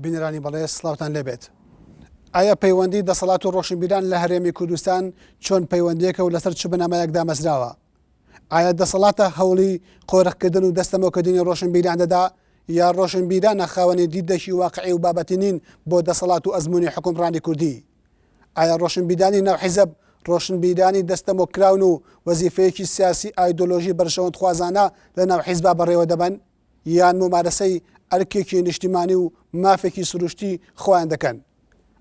بینەرانی بەڕێز سڵاوتان لێبێت. ئایا پەیوەندی دەسەڵات و ڕۆشنبیران لە هەرێمی کوردستان چۆن پەیوەندیەکە و لەسەر چ بنەمایەک دامەزراوە؟ ئایا دەسەڵاتە هەوڵی قۆرخکردن و دەستەمۆکردنی ڕۆشنبیران دەدا یا ڕۆشنبیرانە خاوەنی دیدێکی واقعی و بابەتی نین بۆ دەسەڵات و ئەزموونی حوکمڕانی کوردی؟ ئایا ڕۆشنبیرانی ناو حیزب ڕۆشنبیرانی دەستەمۆکراون و وەزیفەیەکی سیاسی ئایدۆلۆژی بەرژەوەندخوازانە لە ناو حیزبا بەڕێوە دەبەن یان مومارەسەی ئەرکێکی نیشتیمانی و مافێکی سروشتی خۆیان دەکەن؟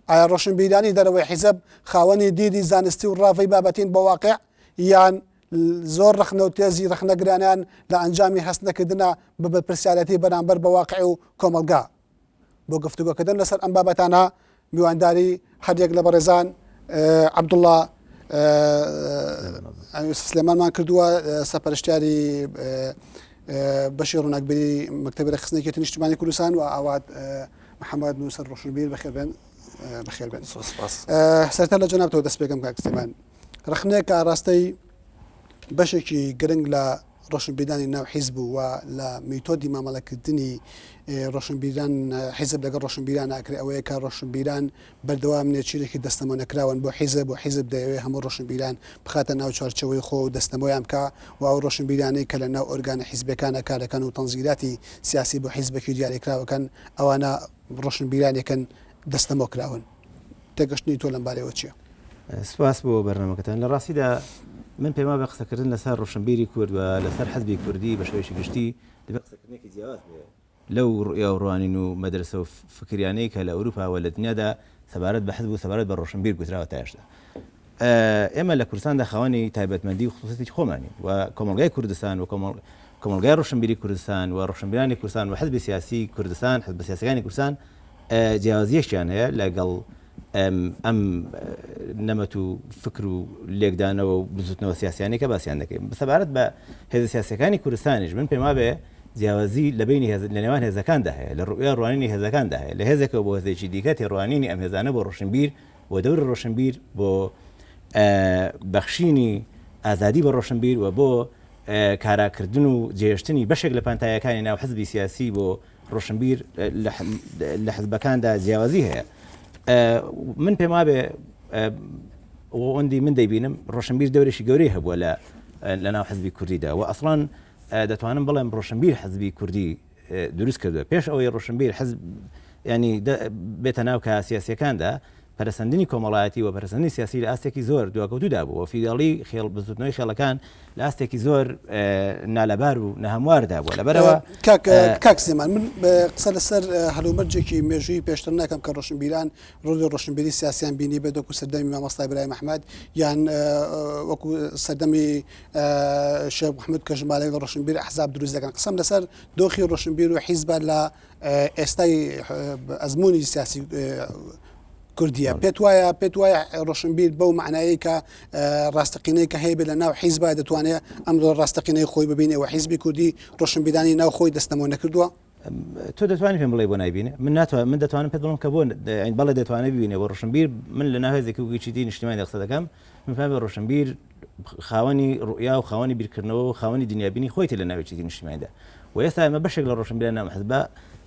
ئایا ڕۆشنبیرانی دەرەوەی حیزب خاوەنی دیدی زانستی و ڕاڤەی بابەتین بۆ واقع یان زۆر ڕەخنە و تێزی ڕەخنەگرانیان لە ئەنجامی هەست نەکردنە بە بەرپرسیارەتی بەرامبەر بە واقع و کۆمەڵگا؟ بۆ گفتوگۆکردن لەسەر ئەم بابەتانە میوانداری هەریەک لە بەڕێزان عەبدوڵڵا سلێمانمان کردووە سەپەرشتیاری بەشی ڕووناکبیری مەکتەبی ڕێکخستنی یەکێتی نیشتیمانی کوردستان و ئاوات محەممەد نووسەر ڕۆشنبیر بەخێربێن بەخێربێن سەرتا لە جەنابتەوە دەست پێکەم کاک سلێمان ڕەخنەیەک کە ئاراستەی بەشێکی گرنگ لە ڕۆشنبیرانی ناو حیزب و لە میتۆدی مامەڵەکردنی ڕۆشنبیران حیزب لەگەڵ ڕۆشنبیران ئاکرێ ئەوەیە کە ڕۆشنبیران بەردەوام نێچیرێکی دەستەمۆ نەکراون بۆ حیزب و حیزب دەیەوێ هەموو ڕۆشنبیران بخاتە ناو چوارچێوەی خۆ و دەستەمۆیان بکا و ئەو ڕۆشنبیرانەی کە لە ناو ئۆرگانە حیزبیەکانە کارەکەن و تەنزیلاتی سیاسی بۆ حیزبێکی دیاریکراوەکەن ئەوانە ڕۆشنبیرانێکن دەستەمۆ کراون. تێگەشتنی تۆ لەم بارەیەوە چییە؟ سپاس بۆ بەرنامەکەتان. لە ڕاستیدا من پێم وابێ قسەکردن لەسەر ڕۆشنبیری کورد و لەسەر حزبی کوردی بە شێوەیەکی گشتی دەبێ قسەکردنێکی جیاواز بێ لەو ڕوئیا و ڕوانین و مەدرەسە و فکریانەی کە لە ئەوروپا و لە دنیادا سەبارەت بە حزب و سەبارەت بە ڕۆشنبیر گوتراوە تا ئێشتا. ئێمە لە کوردستاندا خاوەنی تایبەتمەندی و خصوصیەتی خۆمانین و کۆمەڵگای کوردستان و کۆمەڵگای ڕۆشنبیری کوردستان و ڕۆشنبیرانی کوردستان و حزبی سیاسی کوردستان حزبە سیاسەکانی کوردستان جیاوازیەکیان هەیە لەگەڵ ئەم نەمەت و فکر و لێکدانەوە و بزوتنەوە سیاسیانەی کە باسیان دەکەین سەبارەت بە هێزە سیاسەکانی کوردستانیش من پێم وابێ جیاوازی لە بینی لە نێوان هێزەکاندا هەیە لە ڕوئیا ڕوانینی هێزەکاندا هەیە لە هێزێکەوە بۆ هێزێکی دیکە تێڕوانینی ئەم هێزانە بۆ ڕۆشنبیر بۆ دەوری ڕۆشنبیر بۆ بەخشینی ئازادی بە ڕۆشنبیر و بۆ کاراکردن و جێهێشتنی بەشێک لە پانتایەکانی ناو حزبی سیاسی بۆ ڕۆشنبیر لە حزبەکاندا جیاوازی هەیە من پێم وابێ ئەوەندی من دەیبینم ڕۆشنبیر دەورێکی گەورەی هەبووە لە لە ناو حزبی کوردیدا و ئەسڵان دەتوانم بڵێم ڕۆشنبیر حزبی کوردی دروست کردووە پێش ئەوەی ڕۆشنبیر حزب ینی بێتە ناو کە سیاسەکاندا پەرەسەندنی کۆمەڵایەتی و پەرەسەندنی سیاسی لە ئاستێکی زۆر دواکەوتوودا بوو و فیوداڵی خێڵ بزووتنەوەی خێڵەکان لە ئاستێکی زۆر نالەبار و نەهەمواردا بووە. لەبەرئەوە. کاک کاک سلێمان من قسە لەسەر هەلومەرجێکی مێژوویی پێشتر ناکەم کە ڕۆشنبیران ڕۆڵی ڕۆشنبیری سیاسیان بینیبێت وەکو سەردەمی مامۆستا ئیبراهیم ئەحمەد یان وەکو سەردەمی شێخ محمود کە ژمارەیەک لە ڕۆشنبیر ئەحزاب دروست دەکەن قسەم لەسەر دۆخی ڕۆشنبیر و حیزبە لە ئێستای ئەزمموی سیاسی کوردیە پێت وایە پێت وایە ڕۆشنبیر بەو معنایی کە ڕاستەقینەی کە هەیە لە ناو حیزبا دەتوانێت ئەم ڕاستەقینەی خۆی ببینێ و حیزبی کوردی ڕۆشنبیرانی ناو خۆی دەستەمۆ نەکردووە تۆ دەتوانانی پێم بڵێ بۆ نایبینێ من ناتوانم من دەتوانم پێت بڵم کە بۆ بەڵێ دەتوانێت ببینێ بۆ ڕۆشنبیر من لە ناو هێزێکی وگیچیتی نیشتیمانی قسە دەکەم من پێم ڕۆشنبیر خاوەنی ڕوئیا و خاوەنی بیرکردنەوە و خاوەنی دنیابینی خۆیەتی لە ناو یەکێتی نیشتیمانیدا و ئێستا ئێمە بەشێک لە ڕۆشنبیران ناو حزبە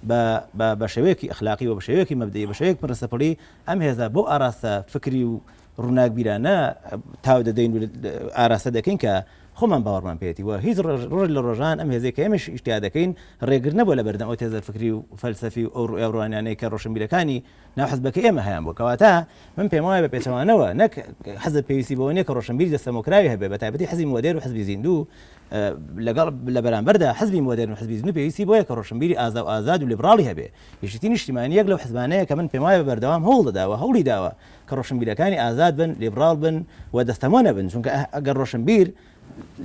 بە بە بە شێوەیەکی ئەخلاقی و بە شێوەیەکی مەبدەئی بە شێوەیەک پرنسپڵی ئەم هێزە بۆ ئاراستە فکری و ڕووناکبیرانە تاو دەدەین و ئاراستە دەکەین کە خۆمان باوەڕمان پێیەتی و هیچ ڕۆژ لە ڕۆژان ئەم هێزەی کە ئێمەش ئیشتیا دەکەین ڕێگر نەبووە لە بەردەم ئەو تێزە فکری و فەلسەفی و ئەو ڕوئیا و ڕوانیانەی کە ڕۆشنبیرەکانی ناو حزبەکەی ئێمە هەیان بوو کەواتە من پێم وایە بە پێچەوانەوە نەک حزب پێویستی بەوە نییە کە ڕۆشنبیری دەستەمۆکراوی هەبێ بە تایبەتی حزبی مۆدێرن و حزبی زیندوو لەگەڵ لە بەرامبەردا حزبی مۆدێرن و حزبی زیندوو پێویستی بۆیە کە ڕۆشنبیری ئازا و ئازاد و لیبراڵی هەبێ یەکێتی نیشتیمانی یەک لەو حزبانەیە کە من پێم وایە بەردەوام هەوڵ دەدا و هەوڵی داوە کە ڕۆشنبیرەکانی ئازاد بن لیبراڵ بن و دەستەمۆ نەبن چونکە ئەگەر ڕۆشنبیر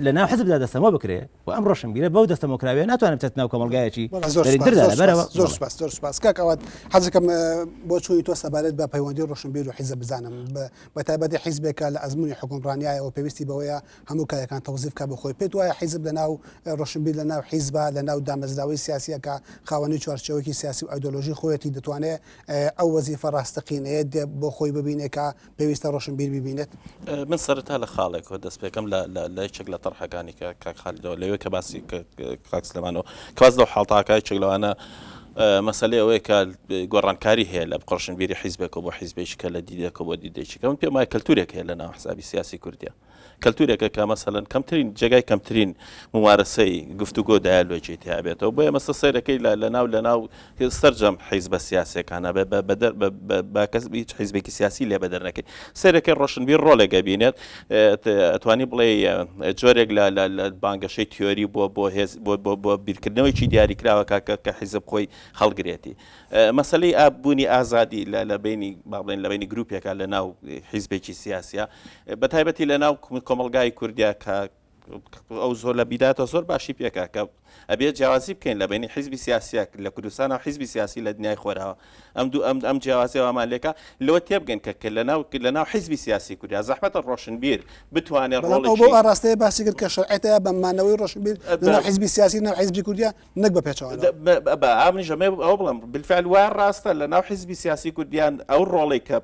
لە ناو حزبدا دەستەمۆ بکرێ و ئەم ڕۆشنبیرە بەو دەستەمۆکراویە ناتوانێت بچێتە ناو کۆمەڵگایەکی بەرینتردا لەبەرئەوە زۆر سوپاس زۆر سوپاس کاک ئاوات حەزەکەم بۆچوونی تۆ سەبارەت بە پەیوەندی ڕۆشنبیر و حیزب بزانم بە تایبەتی حیزبێکە لە ئەزموونی حوکمڕانیایەوە پێویستی بەوەیە هەموو کایەکان تەوزیف کا بۆ خۆی پێت وایە حیزب لە ناو ڕۆشنبیر لە ناو حیزبە لە ناو دامەزراوەی سیاسیەکە خاوەنی چوارچێوەیەکی سیاسی و ئایدۆلۆژی خۆیەتی دەتوانێ ئەو وەزیفە ڕاستەقینەیە بۆ خۆی ببینێ کە پێویستە ڕۆشنبیر بیبینێت؟ من سەرەتا لە خاڵێکەوە دەست پێکەم لە لە یەکێک لە تەرحەکانی کە کاک خالیدەوە لەوێ کە باسی کاک سلێمانەوە کە باس لەو حاڵتاکە یەکێک لەوانە مەسەلەی ئەوەیە کە گۆڕانکاری هەیە لە ڕۆشنبیری حیزبێکەوە بۆ حیزبێکی کە لە دیدێکەوە بۆ دیدێکی کە من پێم وایە کەلتورێک هەیە لە ناو حسابی سیاسی کوردیا کەلتورێکە کە مەسەلەن کەمترین جێگای کەمترین ممارەسەی گفتوگۆ دایالۆگی تیا بێتەوە بۆیە مەسە سەیرەکەی لە لەناو لەناو سەرجەم حیزبە سیاسیەکانە بە بە بەدەر بە بە بە کەس هیچ حیزبێکی سیاسی لێ بەدەر نەکەی سەیرەکەی ڕۆشنبیر ڕۆڵێک ئەبینێت ئەتوانی بڵێ جۆرێک لە لە لە بانگەشەی تیۆری بۆ بۆ هێز بۆ بۆ بۆ بیرکردنەوەیکی دیاریکراوە کە کە کە حیزب خۆی هەڵگرێتی مەسەلەی ئا بوونی ئازادی لە لە بینی با بڵێن لە بینی گروپێکە لە ناو حیزبێکی سیاسیە بە تایبەتی لە ناو کۆمەڵگای کوردیا کە ئەو زۆر لە بیداتە زۆر باشی پێکا کە ئەبێ جیاوازی بکەین لە بینی حیزبی سیاسیەک لە کوردستان و حیزبی سیاسی لە دنیای خۆراوە ئەم دوو ئەم ئەم جیاوازی وامان لێکا لەوە تێبگەن کە کە لە ناو لە ناو حیزبی سیاسی کوردیا زەحمەتە ڕۆشنبیر بتوانێت بەڵام ئەو بەو ڕۆڵێکی ئاراستەیە باسی کرد کە شەرعیەتە بە مانەوەی ڕۆشنبیر لە ناو حیزبی سیاسی ناو حیزبی کوردیا نەک بە پێچەوانەوە. بە ئامنیش ئەمەوێ ئەوە بڵێم بالفعل وایە ڕاستە لە ناو حیزبی سیاسی کوردیان ئەو ڕۆڵەی کە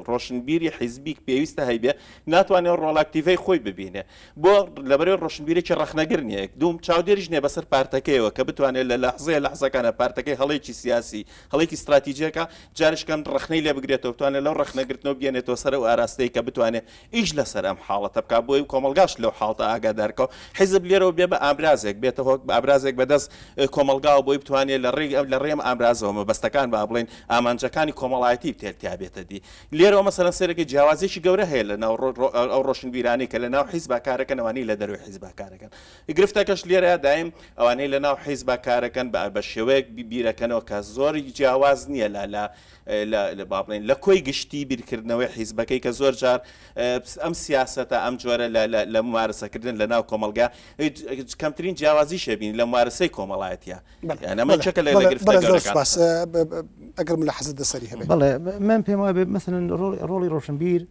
ڕۆشنبیری حیزبی پێویستە هەیبێ ناتوانێت ئەو ڕۆڵە ئەکتیڤەی خۆی ببینێ بۆ لەبەرەی ڕۆشنبیرێکی ڕەخنەگر نییە یەک دووم چاودێریش نییە بەسەر پارتەکەیەوە کە بتوانێت لە لەحزەیە لەحزەکانە پارتەکەی هەڵەیەکی سیاسی هەڵەیەکی ستراتیجیەکە جارشکەن ڕەخنەی لێ بگرێتەوە بتوانێت لەو ڕەخنەگرتنەوە بێنێتەوە سەر ئەو ئاراستەی کە بتوانێت ئیش لەسەر ئەم حاڵەتە بکا بۆی کۆمەڵگاش لەو حاڵتە ئاگادار کەوە حیزب لێرەوە بێ بە ئامرازێک بێتە هۆک بە ئامرازێک بەدەست کۆمەڵگاوە بۆی بتوانێت لە ڕێی لە ڕێی ئەم ئامرازەوە مەبەستەکان با بڵێین ئامانجەکانی کۆمەڵایەتی تێ تیا بێتە دی لێرەوە مەسەلەن سەیرەکەی جیاوازیەکی گەورە هەیە لە ناو ئەو ڕۆشنبیرانەی کە لە ناو حیزبا کارەکەن ئەوانەی لە دەرەوەی حیزبا کارەکەن گرفتەکەش لێرە دایم ئەوانەی لە ناو حیزبا کارەکەن بە بە شێوەیەک بیرەکەنەوە کە زۆر جیاواز نییە لە لە لە با بڵێین لە کۆی گشتی بیرکردنەوەی حیزبەکەی کە زۆر جار ئەم سیاسەتە ئەم جۆرە لە لە ممارەسەکردن لە ناو کۆمەڵگا کەمترین جیاوازیش بین لە ممارەسەی کۆمەڵایەتیە یان ئەمە چەکە لە گرفتە زۆر سپاس ئەگەر ملاحەزەت لەسەری هەبێت. بەڵێ من پێم وابێ مەسەلەن ڕۆڵی ڕۆشنبیر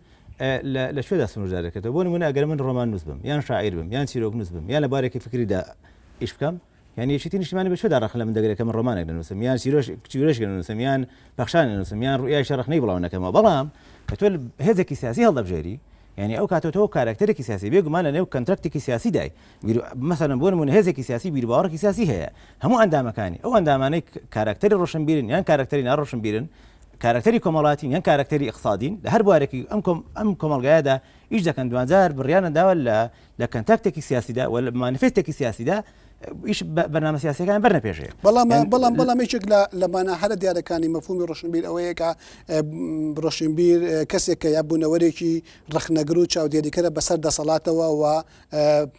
لە کوێدا سنووردار دەکرێتەوە بۆ نموونە ئەگەر من ڕۆماننووس بم یان شاعیر بم یان چیرۆکنووس بم یان لە بارێکی فکریدا ئیش بکەم یان یەکێتی نیشتیمانی بە کوێدا ڕەخنە لە من دەگرێت کە من ڕۆمانێک دەنووسم یان چیرۆشێک دەنووسم یان پەخشانێک دەنووسم یان ڕوئیایشە ڕەخنەی بڵاو نەکەمەوە بەڵام کە تۆ هێزێکی سیاسی هەڵدەبژێری یعنی ئەو کاتە تۆ کارەکتەرێکی سیاسی بێگومان لە نێو کەنترەکتێکی سیاسی دای مەسەلەن بۆ نمونە هێزێکی سیاسی بیروباوەڕێکی سیاسی هەیە هەموو ئەندامەکانی ئەو ئەندامانەی کاراکتەری ڕۆشنبیرن یان کاراکتەری ناڕۆشنبیرن کاراکتەری کۆمەڵاتین یان کاراکتەری ئیقتسادین لە هەر بوارێکی ئەم کۆم ئەم کۆمەڵگایەدا ئیش دەکەن دوجار بڕیانە داوە لە لە کەنتاکتێکی سیاسیدا و لە مانیفێستێکی سیاسیدا ئیش بەرنامە سیاسیەکان بەرنە پێشێ. بەڵام بەڵام بەڵام یەکێک لە لە مانا هەرە دیارەکانی مەفهومی ڕۆشنبیر ئەوەیە کە ڕۆشنبیر کەسێکە یا بوونەوەرێکی ڕەخنەگر و چاودێریکەرە بەسەر دەسەڵاتەوە و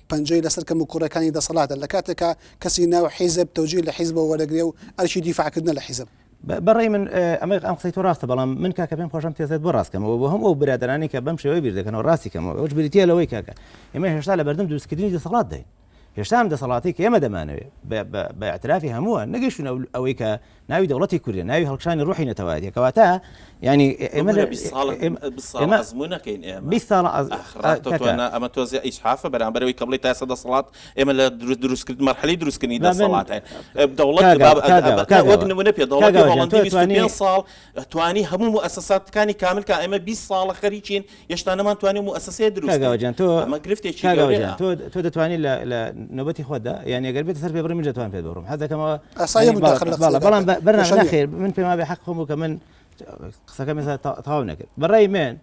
پەنجەی لەسەر کەموکوڕیەکانی دەسەڵاتە لە کاتێکا کەسی ناو حیزب تەوجیه لە حیزبەوە وەرەگرێ و ئەرکی دیفاعکردنە لە حیزب. بە ڕای من ئەمە ئەم قسەی تۆ ڕاستە بەڵام من کاکە پێم خۆشم تێزێت بۆ ڕاست کەمەوە بۆ هەموو ئەو برادەرانی کە بەم شێوەیە بیر دەکەنەوە ڕاستی کەمەوە ئەوش بریتییە لەوەی کاکە ئێمە هێشتا لە بەردەم دروستکردنی دەسەڵاتداین هێشتا ئەم دەسەڵاتەی کە ئێمە دەمانەوێت بە اعترافی هەمووان نەگەیشتون ئەوەی کە ناوی دەوڵەتی کوردە ناوی هەڵکشانی ڕوحی نەتەوایەتیە کەواتە ینی ئێمە لە ئێمە ئەزموونەکەین ئێمە 20 ساڵ ئەمە تۆزێ ئیسحافە بەرامبەرەوەی کە بڵێ تا ئێستا دەسەڵات ئێمە لە دروستکردن مەرحەلەی دروستکردنی دەسەڵاتین دەوڵەت وەک نمونە پێ دەوڵەتی هۆڵەندی 25 ساڵ توانی هەموو موئەسەساتەکانی کامل کە ئێمە 20 ساڵە خەریکین هێشتا نەمانتوانی موئەسەسەیە دروست کاک جان تۆ ئەمە گرفتێکی گەورەیە تۆ تۆ دەتوانی لە لە نۆبەتی خۆتدا یعنی ئەگەر بێتە سەر پێ بڕی من دەتوانم پێت بڕم حەز دەکەمەوە ئاساییە مداخلە لە قسەدا بەڵام بەرنامە نەخێر من پێم وابێ حەق خۆم بوو کە من قسەکەم ئێستا تەواو نەکرد بەڕای من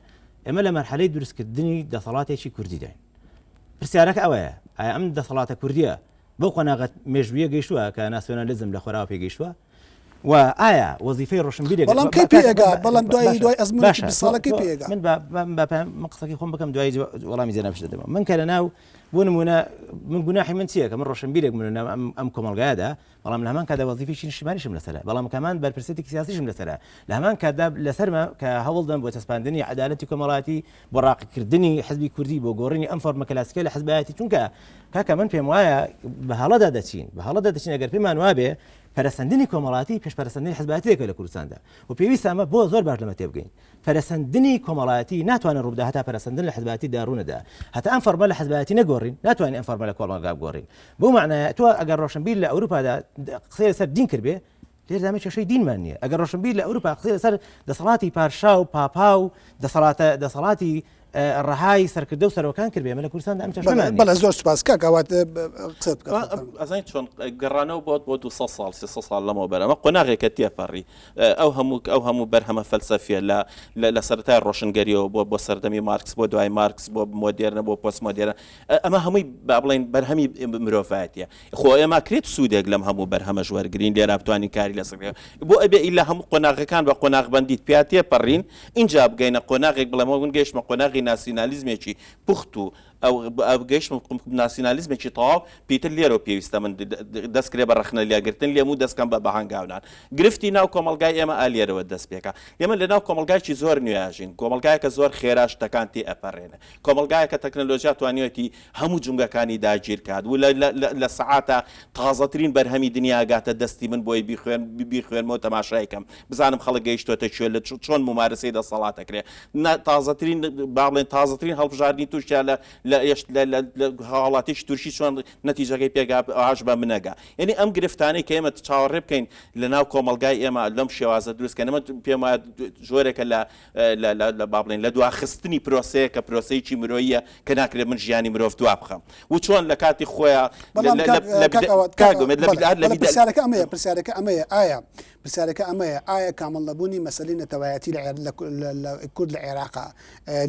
ئێمە لە مەرحەلەی دروستکردنی دەسەڵاتێکی کوردیداین پرسیارەکە ئەوەیە ئایا ئەم دەسەڵاتە کوردیە بەو قۆناغە مێژوویە گەیشتووە کە ناسیۆنالیزم لە خۆراوە پێگەیشتووە و ئایا وەزیفەی ڕۆشنبیرێک بەڵام کەی پێگا بەڵام دوای دوای ئەزموونێکی 20 ساڵە کەی پێگا من با با من قسەکەی خۆم بکەم دوای وەڵامی جەنابش دەدەمەوە من کە لەناو بۆ نمونە من گوناحی من چییە کە من ڕۆشنبیرێک من ئەم کۆمەڵگایەدا بەڵام لە هەمان کاتدا وەزیفێکی نیشتیمانیشم لەسەرە، بەڵام کەمان بەرپرسێتێکی سیاسیشم لەسەرە، لە هەمان کاتدا لەسەرمە کە هەوڵدەم بۆ چەسپاندنی عەدالەتی کۆمەڵایەتی، بۆ ڕاقیکردنی حزبی کوردی، بۆ گۆڕینی ئەم فۆرمە کلاسیکە لە حزبایەتی، چونکە کاکە من پێم وایە بە هەڵەدا دەچین، بە هەڵەدا دەچین ئەگەر پێمان وابێ پەرەسەندنی کۆمەڵایەتی پێش پەرەسەندنی حزبایەتی دەکەوێت لە کوردستاندا و پێویستە ئەمە بۆ زۆر باش لەمە تێبگەین. پەرەسەندنی کۆمەڵایەتی ناتوانێت ڕووبدا هەتا پەرەسەندن لە حزبایەتیدا ڕوونەدا. هەتا ئەم فۆرمە لە حزبایەتی نەگۆڕین، ناتوانین ئەم فۆرمە لە کۆمەڵگا بگۆڕین. بەو مەعنایە تۆ ئەگەر ڕۆشنبیر لە ئەوروپادا قسەی لەسەر دین کردبێ، لێرەدا ئەمە کێشەی دینمان نییە. ئەگەر ڕۆشنبیر لە ئەوروپا قسەی لەسەر دەسەڵاتی پارشا و پاپا و دەسەڵاتە دەسەڵاتی ڕەهای سەرکردە و سەرۆکان کردبێ ئێمە لە کوردستاندا ئەم چەشنەمان نییە. بەڵێ زۆر سوپاس کاک ئاوات قسە بکە. ئەزانی چۆن گەڕانەوە بۆ بۆ 200 ساڵ 300 ساڵ لەمەوبەر ئەمە قۆناغێکە تێپەڕی ئەو هەموو ئەو هەموو بەرهەمە فەلسەفیە لە لە سەرەتای ڕۆشنگەریەوە بۆ بۆ سەردەمی مارکس بۆ دوای مارکس بۆ مۆدێرنە بۆ پۆست مۆدێرنە ئەمە هەمووی با بڵێین بەرهەمی مرۆڤایەتیە خۆ ئێمە کرێت سوودێک لەم هەموو بەرهەمەش وەرگرین لێرا بتوانین کاری لەسەر بکەین بۆ ئەبێ ئیلا هەموو قۆناغەکان بە قۆناغبەندیت پیا تێپەڕین ئینجا بگەینە قۆناغێک بڵێم من گەیشتمە قۆناغی ناسیونالیزمێکی پوخت و ئەو گەیشتمە ناسیونالیزمێکی تەواو پیتر لێرەوە پێویستە من دەست کرێ بە ڕەخنە لێگرتن لێم و دەستکەم بە بەهەنگاونان گرفتی ناو کۆمەڵگای ئێمە ئا لێرەوە دەست پێکا ئێمە لە ناو کۆمەڵگایکی زۆر نوێیاژین کۆمەڵگایەکە زۆر خێرا شتەکان تێ ئەپەڕێنێ کۆمەڵگایەکە تەکنەلۆژیا توانیوێتی هەموو جومگەکانی داگیر کات و لە سەعاتە تازەترین بەرهەمی دنیا گاتە دەستی من بۆی بیخوێن بیخوێنمەوە تەماشای کەم بزانم خەڵک گەیشتۆتە کوێ لە چۆن مومارەسەی دەسەڵات ئەکرێ تازەترین با بڵێن تازەترین هەڵبژاردنی تورکیا لە لە هاوڵاتیی تورکی چۆن نەتیجەکەی پێگا ئاش بە منەگا یعنی ئەم گرفتانەی کە ئێمە چاوەڕێ بکەین لە ناو کۆمەڵگای ئێمە لەم شێوازە دروستکەن ئەمە پێم وایە جۆرێکە لە لە با بڵێین لە دواخستنی پرۆسەیە کە پرۆسەیەکی مرۆییە کە ناکرێت من ژیانی مرۆڤ دوا بخەم و چۆن لە کاتی خۆیان پرسیارەکە ئەمەیە پرسیارەکە ئەمەیە ئایا پرسیارەکە ئەمەیە ئایا کامڵ نەبوونی مەسەلی نەتەوایەتی لە کورد لە عێراقا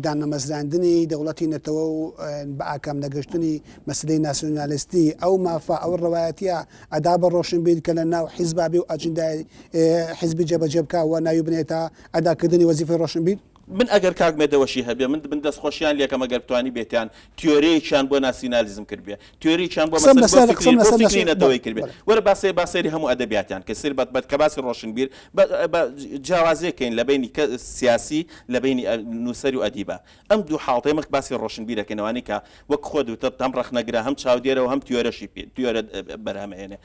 دانەمەزراندنی دەوڵەتی نەتەوە و بە ئاکام نەگەشتنی مەسلەی ناسیۆنالیستی ئەو مافە ئەو ڕەوایەتیە ئەدا بە ڕۆشنبیر کە لە ناو حیزبابی و ئەجندای حیزبی جێبەجێ بکا و ناوی بنێتە ئەداکردنی وەزیفەی ڕۆشنبیر؟ من ئەگەر کاک مێدەوەشی هەبێ من من دەست خۆشیان لێکەم ئەگەر بتوانی بێتیان تیۆرەیەکیان بۆ ناسیونالیزم کردبێ تیۆریکیان بۆ قسەم مەسەل بۆ لەسەر فکری قسەم بۆ لەسەر فکری ناسیۆ بەڵێ نەتەوەی کردبێ بەڵێ. وەرە با سەیر با سەیری هەموو ئەدەبیاتیان کەی سەیر بە بە کە باسی ڕۆشنبیر بە بە جیاوازیەک کەین لە بەینی کە سیاسی لە بەینی نووسەر و ئەدیبە ئەم دوو حاڵتە ئێمە باسی ڕۆشنبیر ئەکەین ئەوانەی کە وەک خۆت وتت هەم ڕەخنەگرە هەم چاودێرە و هەم تیۆرەشی پێ تیۆرە بەرهەم ئەهێنێ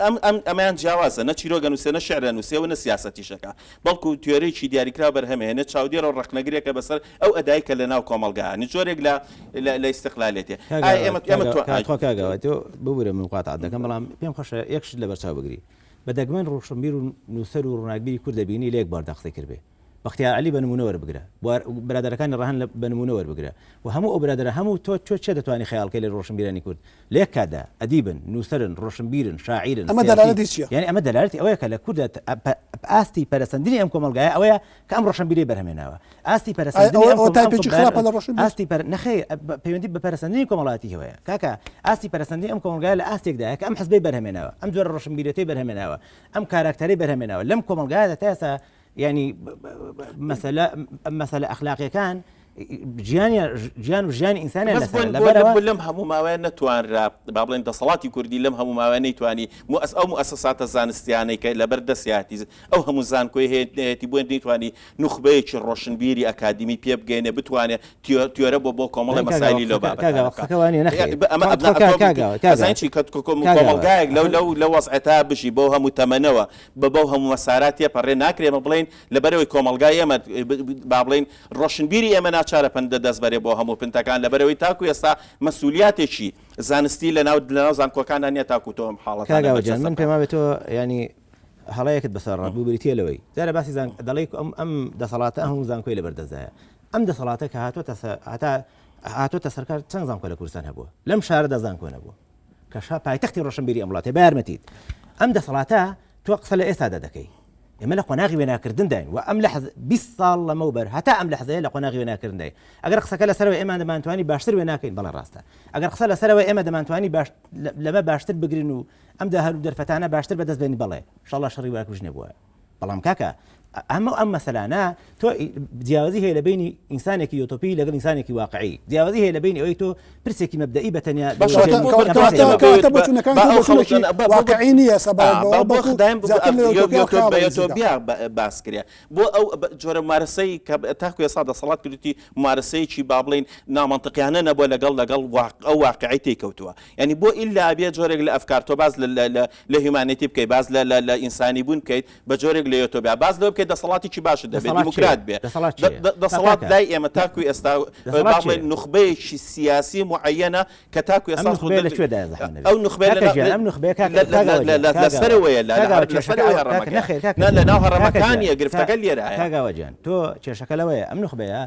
ئەم ئەم ئەمەیان جیاوازە نە چیرۆک ئەنووسێ نە شیعر ئەنووسێ و نە سیاسەتیش ئەکا بەڵکو تیۆرێکی دیاریکراو بەرهەم ئەهێنێ چاودێرە و ڕەخنەگرێکە بەسەر ئەو ئەدای کە لە ناو کۆمەڵگا یانی جۆرێک لە لە لە ئیستقلالێتێ کاک ئایا ئاوات ئێمە ئێمە کاک تۆ کاک تخوا کاک ئاوات تۆ ببورە من مقاتعەت دەکەم بەڵام پێم خۆشە یەک شت لەبەرچاو بگری بە دەگمەن ڕۆشنبیر و نووسەر و ڕووناکبیری کورد دەبینی لە یەک بواردا قسەی کردبێ بەختیار عەلی بە نموونە وەربگرە، برادەرەکانی ڕەهەند بە نموونە وەربگرە و هەموو ئەو برادەرە هەموو تۆ تۆ چێ دەتوانی خەیاڵ کەی لە ڕۆشنبیرانی کورد لە یەک کاتدا ئەدیبن، نووسەرن، ڕۆشنبیرن، شاعیرن، ئەمە سیاسین دەلالەتی چییە؟ یانی ئەمە دەلالەتی ئەوەیە کە لە کورددا ئاستی پەرەسەندنی ئەم کۆمەڵگایە ئەوەیە کە ئەم ڕۆشنبیرەی بەرهەمهێناوە ئاستی ئایا پەرەسەندنی ئەوە ئەم ئەوە کۆم ئەم تایپێکی خراپە لە ڕۆشنبیر؟ ئاستی پەر نەخێر پەیوەندی بە پەرەسەندنی کۆمەڵایەتییەوەیە کاکە ئاستی پەرەسەندنی ئەم کۆمەڵگایە لە ئاستێکدایە کە ئەم حزبەی بەرهەمهێناوە ئەم جۆرە ڕۆشنبیرێتەی بەرهەمهێناوە ئەم کاراکتەرەی بەرهەمهێناوە لەم کۆمەڵگایەدا تا ئێستا یعنی مەسەلە مەسەلە ئەخلاقیەکان ژیانیان ژیان و ژیانی ئینسانیان بەس لەسەرە بۆ لەبەرەوە بۆ لەم هەموو ماوەیە نەتوانرا با بڵێن دەسەڵاتی کوردی لەم هەموو ماوەیە نەیتوانی موئەس ئەو موئەسەساتە زانستیانەی کە لەبەر دەستیاتی ئەو هەموو زانکۆی هەیە هەیەتی بۆ نەیتوانی نوخبەیەکی ڕۆشنبیری ئەکادیمی پێ بگەینێ بتوانێ تیۆ تیۆرە بۆ بۆ کۆمەڵی کاک مەسایلی لەو قسەکە کاک بابەتانە بکا قسەکە وانیە نەخێر ئەمە تخوا ئەبنا تخوا تۆ کاک کاک ئەزانی چی کە کاک کۆمەڵگایەک لەو لەو لەو وەزعەتا بژی بەو هەموو تەمەنەوە بە بەو هەموو مەسارا تێپەڕێ ناکرێ ئێمە بڵێین لەبەرئەوەی کۆمەڵگای ئێمە با بڵێین ڕۆشنبیری ئێمە ناچارە پەندە دەست بەرێ بۆ هەموو پنتەکان لەبەرئەوەی تاکو ئێستا مەسولیاتێکی زانستی لەناو لەناو زانکۆکاندا نیە تاکو تۆ ئەم کاک حاڵەتانە ئاوا گیان بەرجەستە من بکا. پێم وابێ تۆ یانی هەڵەیەکت بەسەر ڕات بوو بریتیە لەوەی جارە باسی زان دەڵێی ئەم ئەم دەسەڵاتە ئەم هەموو زانکۆی لەبەر دەستدایە ئەم دەسەڵاتە کە هاتۆتە سەر هەتا هاتۆتە سەرکار چەند زانکۆ لە کوردستان هەبووە لەم شارەدا زانکۆ نەبووە کە شا پایتەختی ڕۆشنبیری ئەم وڵاتەیە بە یارمەتیت ئەم دەسەڵاتە تۆ قسە لە ئێستادا دەکەی ئێمە لە قۆناغی وێناکردنداین و ئەم لەحز 20 ساڵ لەمەوبەر هەتا ئەم لەحزەیە لە قۆناغی وێناکردنداین ئەگەر قسەکە لەسەرەوە ئێمە دەمانتوانی باشتر وێناکەین بەڵێ ڕاستە ئەگەر قسە لەسەرەوە ئێمە دەمانتوانی باش لەمە باشتر بگرن و ئەم داهات و دەرفەتانە باشتر بەدەست بێنین بەڵێ شەڵا شەڕی واکوژ نەبووە بەڵام کاکە ئەمە ئەم مەسەلانە تۆ جیاوازی هەیە لە بینی ئینسانێکی یۆتۆپی لەگەڵ ئینسانێکی واقعی جیاوازی هەیە لە بینی ئەوەی تۆ پرسێکی مەبدەئی بە تەنیا واقعی نییە سەبارەت بەوە بەڵکو زیاتر لە یۆتۆپیا و خەیاڵ نزیکە. باس کرێ بۆ ئەو جۆرە ممارەسەی کە تاکو ئێستا دەسەڵات کردوویەتی ممارەسەیەکی با بڵێین نامەنتقیانە نەبووە لەگەڵ لەگەڵ ئەو واقعەی تێی کەوتووە یانی بۆ ئیلا بێ جۆرێک لە ئەفکار تۆ باس لە لە humanity بکەیت باس لە لە لە ئینسانی بوون بکەیت بە جۆرێک لە یۆتۆبیا باس لەوە بکەیت دەسەڵاتێکی باشت دەبێت دەسەڵات چییە؟ دیموکرات بێ دەسەڵات دە چییە؟ دە دەسەڵات کاکە لای ئێمە تاکو ئێستا دەسەڵات با چییە؟ بڵێین نوخبەیەکی سیاسی موعەیەنە کە تاکو ئەم ئێستا نوخبەیە لە کوێدایە زەحمەت نەبێت؟ ئەو نوخبەیە لە کاکە ناو گیان لە ئەم نوخبەیە کاکە لە لە کاک ئاوا لە گیان لە کاک لە ئاوا سەرەوەیە لە کاک لە ئاوا لە کێشەکە سەرەوەی ئەوە کاکە هەڕەمەکەیە نەخێر کاکە نا لە گیان ناو کاکە گیان هەڕەمەکانیە کا گرفتەکە لێرایە کاک ئاوا گیان تۆ کێشەکە لەوەیە ئەم نوخبەیە.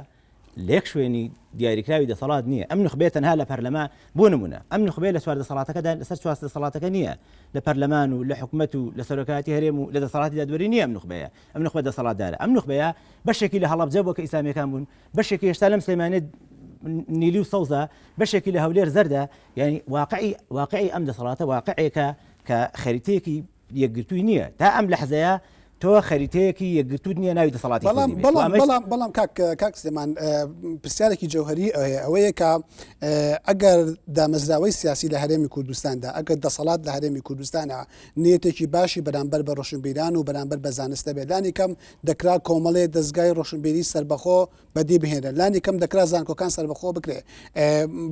لە یەک شوێنی دیاریکراوی دەسەڵات نییە. ئەم نوخبەیە تەنها لە پەرلەمان، بۆ نموونە ئەم نوخبەیە لە چوار دەسەڵاتەکەدا لەسەر چوار دەسەڵاتەکە نییە، لە پەرلەمان و لە حکومەت و لە سەرۆکایەتی هەرێم و لە دەسەڵاتی دادوەری نییە ئەم نوخبەیە. ئەم نوخبە دەسەڵاتدارە. ئەم نوخبەیە بەشێکی لە هەڵەبجە بووە کە ئیسلامییەکان بوون، بەشێکی هێشتا لەم سلێمانییە نیلی و سەوزە، بەشێکی لە هەولێر زەردە، یانی واقعی واقعی ئەم دەسەڵاتە واقعێکە کە خەریتەیەکی یەکگرتووی نییە. تا ئەم لەحزەیە تۆ خەریتەیەکی یەکگرتووت نییە ناوی دەسەڵاتی بەڵام کوردی بێت. بەڵام ئەمەش بەڵام بەڵام کاک کاک سلێمان پرسیارێکی جەوهەری هەیە ئەوەیە کە ئەگەر دامەزراوەی سیاسی لە هەرێمی کوردستاندا ئەگەر دەسەڵات لە هەرێمی کوردستانە نیەتێکی باشی بەرامبەر بە ڕۆشنبیران و بەرامبەر بە زانست هەبێت لانی کەم دەکرا کۆمەڵێ دەزگای ڕۆشنبیری سەربەخۆ بەدی بهێنرێن لانی کەم دەکرا زانکۆکان سەربەخۆ بکرێ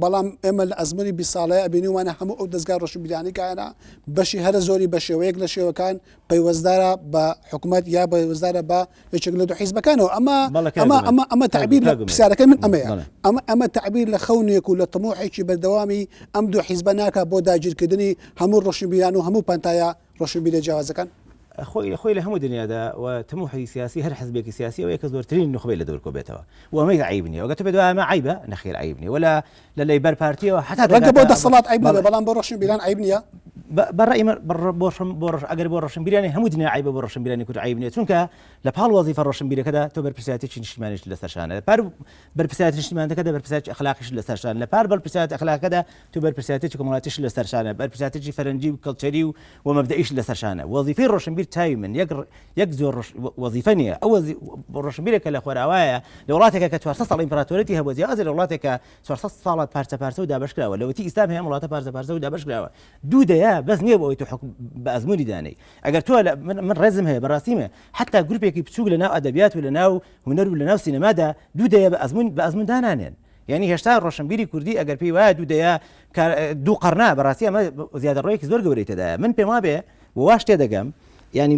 بەڵام ئێمە لە ئەزمموی 20 ساڵەیە بینیومانە هەموو ئەو دەزگا ڕۆشنبیرانی کایانە بەشی هەرە زۆری بە شێوەیەک لە شێوەکان پەیوەستدارە بە حکوومەت یا پەیوەستدارە بە یەکێک لە دوو حیزبەکانەوە ئەمە ئەمە ئەمە ئەمە تعبیر لە پرسیارەکەی من ئەمەیە ئەمە ئەمە تعبیر لە خەونێک و لە تموحێکی بەردەوامی ئەم دوو حیزبە ناکە بۆ داگیرکردنی هەموو ڕۆشنبیران و هەموو پانتایە ڕۆشنبیرە جیاوازەکان. خۆی خۆی لە هەموو دنیادا و تموحی سیاسی هەر حزبێکی سیاسی ئەوەیە کە زۆرترین نوخبەی لە دەور کۆبێتەوە و ئەمەی عەیب نییە وەگەر تۆ پێت وایە ئەمە عەیبە نەخێر عەیب نییە ولا لە لەیبەر پارتیەوە هەتا ڕەنگە بۆ دەسەڵات عەیب نەبێ بەڵام بۆ ڕۆشنبیران عەیب نییە. بە ڕەئی من بۆ بۆ ئەگەر بۆ ڕۆشنبیرانی هەموو دنیا عەیبە بۆ ڕۆشنبیرانی کورد عەیب نییە چونکە لە پاڵ وەزیفە ڕۆشنبیرەکەدا تۆ بەرپرسیارێتیی نیشتیمانیشت لەسەر شانە لە پار بەرپرسیارێتی نیشتیمانەکەدا بەرپرسیارێتی ئەخلاقیشت لەسەر شانە لە پار بەرپرسیارێتی ئەخلاقەکەدا تۆ بەرپرسیارێتیی کۆمەڵایەتیشت لەسەر شانە بەرپرسیارێتیی فەرەنگی و کەڵچەری و و مەبدەئیشت لەسەر شانە وەزیفەی ڕۆشنبیر چاوی من یەک یەک زۆر وەزیفە نییە ئەو ڕۆشنبیرێک کە لە خۆراوایە لە وڵاتێکە کە 400 ساڵ ئیمپراتۆریەتی هەبووە جیاوازە لە وڵاتێک کە 400 ساڵە پارچە پارچە و دابەشکراوە لەوەتی ئیسلام هەیە ئەم وڵاتە پارچە پارچە و دابەشکراوە دوو دەیە بەس نییە بۆ ئەوەی تۆ حوکم بە ئەزموونی دانێی ئەگەر تۆ من من ڕێزم هەیە بەڕاستیمە حتا گروپێکی بچووک لە ناو ئەدەبیات و لە ناو هونەر و لە ناو سینەمادا دوو دەیە بە ئەزموون بە ئەزموون دانانێن یعنی هێشتا ڕۆشنبیری کوردی ئەگەر پێی وایە دوو دەیە دوو قەرنا بەڕاستی ئەمە زیادەڕۆیەکی زۆر گەورەی تێدایە من پێم وابێ واش تێدەگەم ینی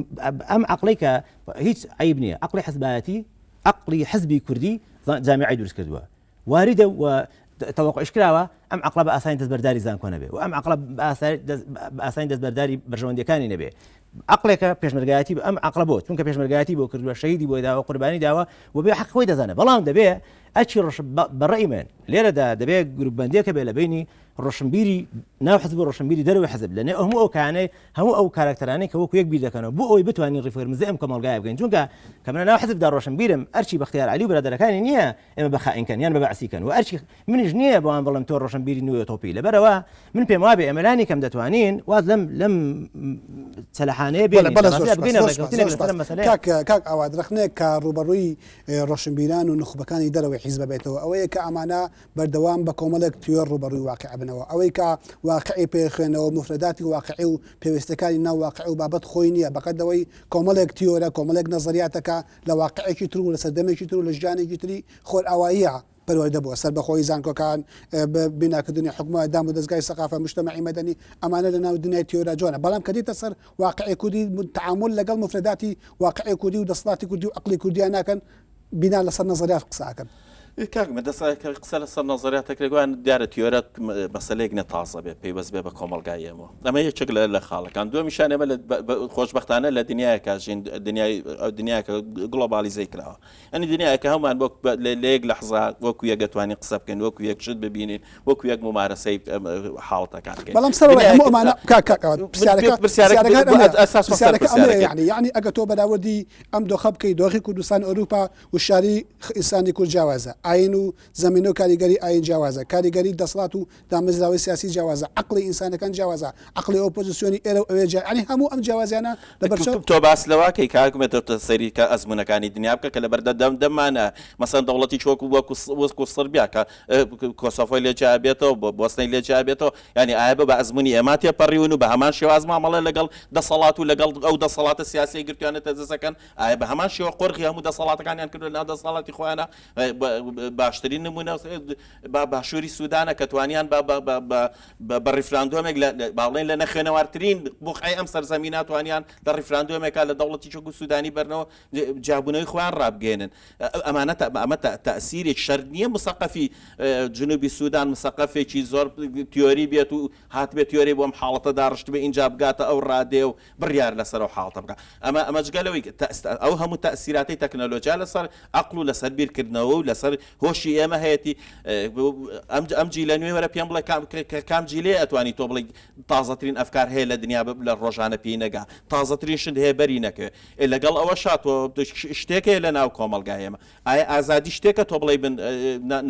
ئەم عقلی کە هیچ عیب نییە عقلی حزبایەتی عقلی حزبی کوردی جامیعی دروست کردووە واریدە و تەوەقعیش کراوە ئەم عەقڵە بە ئاسانی دەستبەرداری زانکۆ نەبێ و ئەم عەقڵە بە ئاسانی دەستبەرداری بەرژەوەندیەکانی نەبێ عەقڵێکە پێشمەرگایەتی ئەم عەقڵە بۆ چونکە پێشمەرگایەتی بۆ کردووە شەهیدی بۆی داوە قوربانی داوە و بێ حەق خۆی دەزانێت بەڵام دەبێ ئەچی ڕۆش بەڕێی من لێرەدا دەبێ گروپبندیەکە بێ لە بینی ڕۆشنبیری ناو حزب و ڕۆشنبیری دەرەوەی حزب لە نێو هەموو ئەو کانەی هەموو ئەو کاراکتەرانەی کە وەکو یەک بیر دەکەنەوە بۆ ئەوەی بتوانین ڕیفۆرمزی ئەم کۆمەڵگایە بکەین چونکە کە من ناو حزبدا ڕۆشنبیرم ئەرچی بەختیار عەلی و برادەرەکانی نییە ئێمە بە خائین کەن یان بە بەعسی کەن و ئەرکی منیش نییە بەوان بڵێم تۆ ڕۆشنبیری نوێ تۆپی لەبەرەوە من پێم وابێ ئێمە لانی کەم دەتوانین واز لەم لەم چەلەحانەیە بێنین بەڵێ زۆر بەڕاستی سوپاس بگەینە زۆر سوپاس ڕێککەوتنێک زۆر لەسەر سوپاس ئەم مەسەلەیە. کاک کاک ئاوات ڕەخنەیەک کە ڕووبەڕووی ڕۆشنبیران و نوخبەکانی دەرەوەی حیزب بێتەوە ئەوەیە کە ئەمانە بەردەوام بە کۆمەڵێک تیۆر ڕووبەڕووی واقیع بنەوە ئەوەی کە واقعی پێ خوێنەوە موفرەداتی واقعی و پێویستەکانی ناو واقع و بابەت خۆی نییە بەقەد ئەوەی کۆمەڵێک تیۆرە کۆمەڵێک نەزەریاتە کە لە واقعێکی تر و لە سەردەمێکی تر و لە ژیانێکی تری خۆرئاواییە پەروەردە بووە، سەربەخۆیی زانکۆکان، بیناکردنی حکومەت، دام و دەزگای سەقافە، موجتەمەعی مەدەنی، ئەمانە لە ناو دنیای تیۆرا جوانە، بەڵام کە دێتە سەر واقعی کوردی تەعامول لەگەڵ موفرەداتی واقعی کوردی و دەسەڵاتی کوردی و عەقڵی کوردیان ناکەن، بینا لەسەر نەزەریات قسە ئەکەن. کاک مە دەسا کە قسە لەسەر نەزەریات دەکرێت گوایان دیارە تیۆرە مەسەلەیەک نیە تازە بێ پەیوەست بێ بە کۆمەڵگای ئێمە ئەمە یەکێک لە لە خاڵەکان دووەمیشان ئێمە لە خۆشبەختانە لە دنیایەکە ژین دنیای ئەو دنیاکە گڵۆبالیزەی کراوە ئەنی دنیاکە هەمووان وەک لە یەک لەحزا وەکو یەک دەتوانین قسە بکەین وەکو یەک شت ببینین وەکو یەک ممارەسەی حاڵەتەکان بکەین بەڵام سەرەڕای هەموو ئەمانە کاک کاک ئەوە پرسیارەکە پرسیارەکە پرسیارەکە ئەمەیە ئەساس پرسیارەکە ئەمەیە پرسیارەکە یعنی یعنی ئەگەر تۆ بەراوردی ئەم دۆخە بکەی دۆخی کوردستان ئەوروپا وشیاری ئینسانی کورد جیاوازە، ئایین و زەمینە و کاریگەری ئایین جیاوازە، کاریگەری دەسڵات و دامەزراوەی سیاسی جیاوازە، عەقڵی ئینسانەکان جیاوازە، عەقڵی ئۆپۆزسیۆنی ئێرە و ئەوێ جیا یانی هەموو ئەم جیاوازیانە لەبەر چاو. تۆ باس لەوە کەی کاک ئومێد تۆ سەیری کە ئەزموونەکانی دنیا بکە کە لەبەر دەم دەممانە مەسەلەن دەوڵەتیش وەکو وەکو وەکو سڕبیا کە کۆسۆفۆی لێ جیا بێتەوە بۆسنەی لێ جیا بێتەوە یانی ئایا بە ئەزموونی ئێمە تێپەڕیون و بە هەمان شێواز مامەڵە لەگەڵ دەسەڵات و لەگەڵ ئەو دەسەڵاتە سیاسیەی گرتویانەتە دەست ئەکەن ئایا بە هەمان شێوە قۆرخی هەموو دەسەڵاتەکانیان کردوە لەناو دەسەڵاتی خۆیانە؟ باشترین نمونە باشووری سودانە کە توانیان بە ڕیفراندۆمێک با بڵێین لە نەخوێنەوارترین بوقعەی ئەم سەرزەمینە توانیان لە ڕیفراندۆمێکا لە دەوڵەتی چەک و سودانی بەرنەوە جیابوونەوەی خۆیان ڕابگەیەنن. ئەمانە ئەمە تەئسیرێک شەرت نییە مسەقەفی جنوبی سودان مسەقەفێکی زۆر تیۆری بێت و هاتبێت تیۆری بۆ ئەم حاڵەتە داڕشتبێ ئینجا بگاتە ئەو ڕادەیە و بڕیار لەسەر ئەو حاڵەتە بکا. ئەمە ئەمە جگە لەوەی ئەو هەموو تەئسیراتەی تەکنەلۆجیا لەسەر ئەقڵ و لەسەر بیرکردنەوە و لەسەر. هۆشی ئێمە هەیەتی ئەم ئەم جیلە نوێ وەرە پێم بڵێ کام کام جیلێ ئەتوانی تۆ بڵێ تازەترین ئەفکار هەیە لە دنیا لە ڕۆژانە پێی نەگا تازەترین شت هەیە بەری نەکەوێ لەگەڵ ئەوە شاتۆ شتێک هەیە لە ناو کۆمەڵگای ئێمە ئایا ئازادی شتێکە تۆ بڵێی من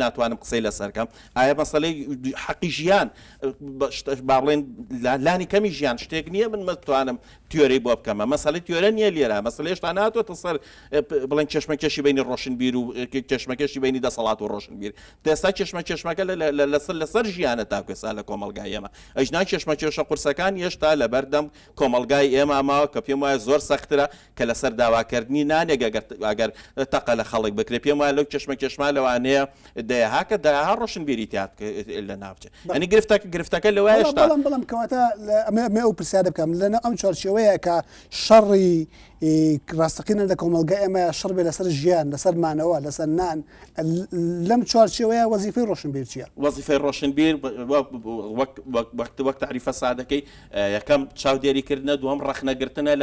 ناتوانم قسەی لەسەر کەم؟ ئایا مەسەلەی حەقی ژیان با بڵێن لانی کەمی ژیان شتێک نییە من بتوانم تیۆرەی بۆ بکەمە مەسەلەی تیۆرە نییە لێرە مەسەلە هێشتا ناتۆتە سەر بڵێن کێشمەکێشی بینی ڕۆشنبیر و کێشمەکێشی بینی دەسەڵات و ڕۆشنبیر تێستا کێشمەکێشمەکە لەسەر لەسەر ژیانە تاکو ئێستا لە کۆمەڵگای ئێمە ئەژنا کێشمەکێشە قورسەکان هێشتا لەبەردەم کۆمەڵگای ئێمە ماوە کە پێم وایە زۆر سەخترە کە لەسەر داواکردنی نانێک ئەگەر ئەگەر تەقە لە خەڵک بکرێت پێم وایە لەو کێشمەکێشمە لەوانەیە دەیەها کە دەیەها ڕۆشنبیری تیا لە ناوچێ یانی گرفتەکە گرفتەکە لەوە بەڵام هێشتا بەڵام بەڵام کەواتە لە ئەمە ئەمە ئەو پرسیارە بکەم لەناو ئەم چوارچێوەیە کە شەڕی ئی، ڕاستەقینە لە کۆمەڵگای ئێمە شەڕ بێ لەسەر ژیان لەسەر مانەوە لەسەر نان لەم چوارچێوەیە وەزیفەی ڕۆشنبیر چییە؟ وەزیفەی ڕۆشنبیر وەک وەک وەک وەک وەک تەعریفە سادەکەی یەکەم چاودێری کردنە، دووەم ڕەخنەگرتنە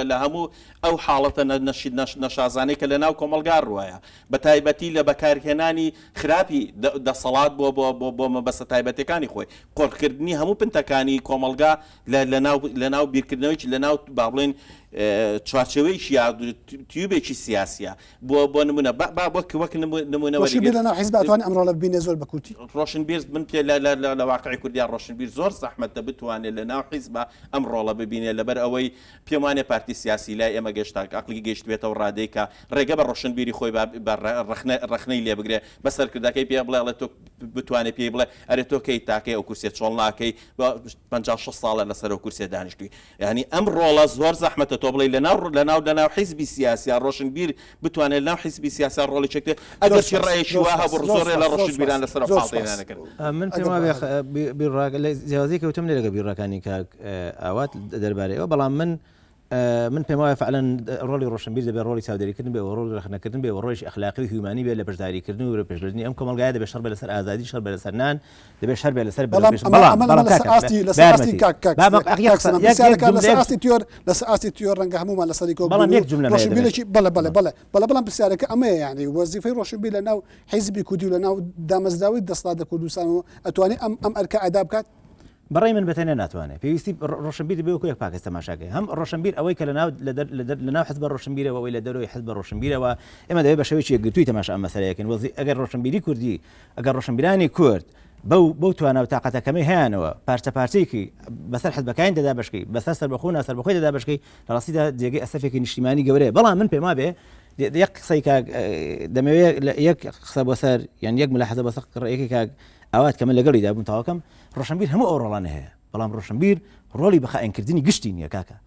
لە هەموو ئەو حاڵەتە نەشازانەی کە لەناو کۆمەڵگا ڕوایە، بە تایبەتی لە بەکارهێنانی خراپی دەسەڵات بۆ بۆ مەبەستە تایبەتیەکانی خۆی، قۆرخکردنی هەموو پنتەکانی کۆمەڵگا لەناو بیرکردنەوەیەکی لەناو با بڵێین چوارچێوەیەکی یا تیوبێکی سیاسیە. بۆ بۆ نمونە با با وەک وەک نمونە ڕۆشنبیر لەناو حیزب ئەتوانێ ئەم ڕۆڵە ببینێ زۆر بە کورتی. ڕۆشنبیر من پێ لە لە لە واقعی کوردیا ڕۆشنبیر زۆر زەحمەتە بتوانێ لە ناو حیزبا ئەم ڕۆڵە ببینێ لەبەر ئەوەی پێم وانیە پارتی سیاسی لای ئێمە گەشتا ئەقلی گەیشتبێتەوە ڕادەی کە ڕێگە بە ڕۆشنبیری خۆی با بە ڕەخنە ڕەخنەی لێ بگرێ بە سەرکردەکەی پێ بڵێ ئەڵێ تۆ بتوانێ پێی بڵێ ئەرێ تۆ کەی تاکەی ئەو کورسیە چۆڵ ناکەی 50 60 ساڵە لەسەر ئەو کورسیە دانیشتووی یانی ئەم ڕۆڵە زۆر زەحمەتە تۆ بڵێی لەناو لەناو لەناو حیزبی سیاسیا ڕۆشنبیر بتوانێت لەناو حیزبی سیاسیا ڕۆڵی چێک بێت زۆر ئەگەرچی سوپاس ڕایەکی زۆر وا سوپاس هەبوو زۆر زۆرێ لە سوپاس زۆر سوپاس ڕۆشنبیران لەسەر ئەو زۆر حاڵتەی سوپاس نەکرد. من پێم ئەگەر وابێ بەهادی. بیرڕاکە لە جیاوازی کەوتم لێ لەگەڵ بیرڕاکانی کاک ئاوات دەربارەی ئەوە بەڵام من من پێم وایە فعلەن ڕۆڵی ڕۆشنبیر دەبێت ڕۆڵی چاودێریکردن بێ و ڕۆڵی ڕەخنەکردن بێ و ڕۆڵێکی ئەخلاقی و هیومانی بێ لە بەشداریکردن و بەرەوپێشبردنی ئەم کۆمەڵگایە دەبێت شەڕ بێ لەسەر ئازادی شەڕ بێ لەسەر نان دەبێت شەر بێ لەسەر بەڵام بەرەوپێش ئەمە بەڵام ئەمە بەڵام لەسەر کاکە ئاستی لەسەر ئاستی بە یارمەتی کاک کاک با بە یەک کاک قسە سەلام یەک یەک پرسیارەکە لەسەر جوملەیەک ئاستی تیۆر لەسەر ئاستی تیۆر ڕەنگە هەموومان لەسەری کۆک بەڵام بین و یەک جوملەم هەیە دەمێت ڕۆشنبیرێکی بەڵێ بەڵێ بەڵێ بەڵێ بەڵام پرسیارەکە ئەمەیە یانی وەزیفەی ڕۆشنبیر لەناو حیزبی کوردی و لەناو دامەزراوەی دەسەڵات لە کوردستان و ئەتوانێ ئەم ئەم ئەرکە ئەدا بکات؟ بەڕای من بەتەنیا ناتوانێت پێویستی ڕۆشنبیر دەبێ وەکو یەک پاکەس تەماشاکەی هەم ڕۆشنبیر ئەوەی کە لەناو لەناو حزبە ڕۆشنبیرەوە ئەوەی لە دەرەوەی حزبە ڕۆشنبیرەوە ئێمە دەبێت بە شێوەیەکی یەکگرتووی تەماشا ئەم مەسەلەیە کەین وەزی ئەگەر ڕۆشنبیری کوردی ئەگەر ڕۆشنبیرانی کورد بەو بەو توانا و تاقەتە کەمەی هەیانەوە پارچە پارچەیەکی بەسەر حزبەکانی دەدابەشکەی بەسەر سەربەخۆ و ناسەربەخۆی دەدابەشکەی لە ڕاستیدا جێگەی ئەسەفێکی نیشتیمانی گەورەیە بەڵام من پێم وابێ یەک قسەی کاک دەمەوێت یەک قسە بۆ سەر یان یەک ملاحەزە بۆ سەر ڕێیەکی کاک ئاوات کە من لەگەڵیدا بووم تاوەکەم ڕۆشنبیر هەموو ئەو ڕۆڵانە هەیە بەڵام ڕۆشنبیر ڕۆڵی بەخائینکردنی گشتی نییە کاکە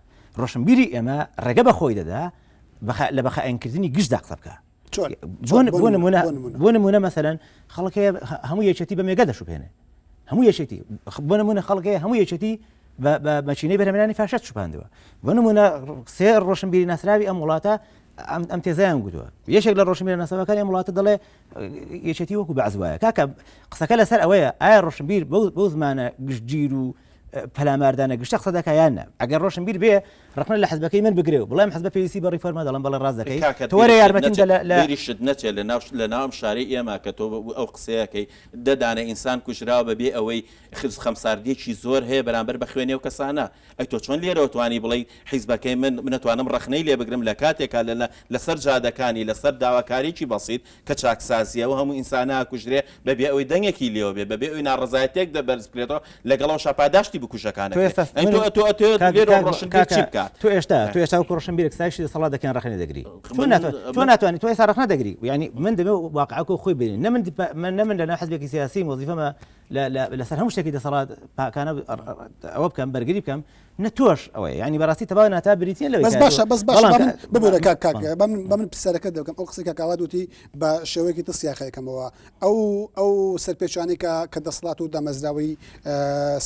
ڕۆشنبیری ئێمە ڕێگە بە خۆی دەدا لە بەخائینکردنی گشتدا قسە بکە بۆ نمونە بۆ نمونە مەسەلەن خەڵک هەیە هەموو یەکێتی بە مێگە دەشوبێنێ هەموو یەکێتی بۆ نمونە خەڵک هەیە هەموو یەکێتی بە مەچینەی بەرهەمێنانی فاشەت شوپاندووە بۆ نمونە سێ ڕۆشنبیری ناسراوی ئەم وڵاتە ئەم تێزیان گوتووە یەکێک لە ڕۆشنبیرە ناسراوەکانی ئەم وڵاتە دەڵێ یەکێتی وەکو بەعس وایە کاکە قسەکە لەسەر ئەوەیە ئایا ڕۆشنبیر بەو زمانە گشتگیر و پەلاماردانە گشتە قسە دەکا یان نا ئەگەر ڕۆشنبیر بێ ڕەخنە لە حزبەکەی من بگرێ و بڵێم حزبە پێویستی بە ڕیفۆرمە دەڵێم بەڵێ ڕاست دەکەی کاکە تۆ وەرە بیریشت یارمەتیم نەچێ دە لە لە بیریشت نەچێ لە ناو لە ناو ئەم شارەی ئێمە کە تۆ ئەو قسەیەکەی دە دانە ئینسان کوژراوە بە بێ ئەوەی خز خەمساردیەکی زۆر هەیە بەرامبەر بە خوێنی ئەو کەسانە ئەی تۆ چۆن لێرەوە توانی بڵێی حیزبەکەی من من ئەتوانم ڕەخنەی لێ بگرم لە کاتێکا لە لە لەسەر جادەکانی لەسەر داواکاریەکی بەسیت کە چاکسازیە ئەو هەموو ئینسانە ئەکوژرێ بەبێ ئەوەی دەنگێکی لێوە بێ بەبێ ئەوەی ناڕەزایەتیەک دە بەرز بکرێتەوە لەگەڵ ئەوشا پاداشتی بکوژەکان تۆ ئەکرێ ئێستا ئەی من تۆ تۆ ئەتەوێت کاک لێرەوە کاک ڕۆشنبیر کاکە چی بکات تۆ ئێشتا تۆ ئێشتا وەکو ڕۆشنبیرێک ستایشی دەسەڵات دەکەن ڕەخنە دەگری تۆ من ناتوانانی تۆ من ناتوانانی تۆ ئێستا ڕەخنە دەگری یعنی من دەبێ واقعەکە خۆی بینین نە من من نە من لەناو حزبێکی سیاسیم وەزیفەمە لەسەر هەموو شتێکی دەسەڵات پاکانە ئەوە بکەم بەرگری بکەم نە تۆش ئەوەیە ینی بەڕاستی تەبا ناتا بریتە لەوەی بەس باشە بەس باشە ببورە کاک کاک بە من پرسیارەکە دەکەم ئەو قسەی کاک ئاوات وتی بە شێوەیەکی تر سیاخەکەمەوە ئەو ئەو سەرپێچانی کە کە دەسەڵات و دامەزراوەی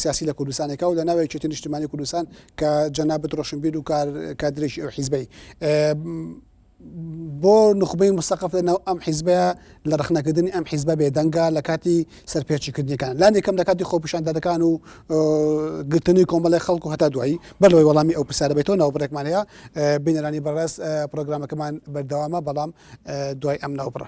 سیاسی لە کوردستانێکە و لە ناوی یەکێتی نیشتمانی کوردستان کە جەنابت ڕۆشنبیر و کار کادرێکی ئەو حیزبەی بۆ نوخبەی موسەقەف لە ناو ئەم حیزبەیە لە ڕەخنەکردنی ئەم حیزبە بێدەنگە لە کاتی سەرپێچیکردنەکان لانی کەم لە کاتی خۆپیشاندانەکان و گرتنی کۆمەڵی خەڵک و هەتا دوایی بەر لەوەی وەڵامی ئەو پرسیارە بێتەوە ناوبڕێکمان هەیە بینەرانی بەڕێز پرۆگرامەکەمان بەردەوامە بەڵام دوای ئەم ناوبڕە.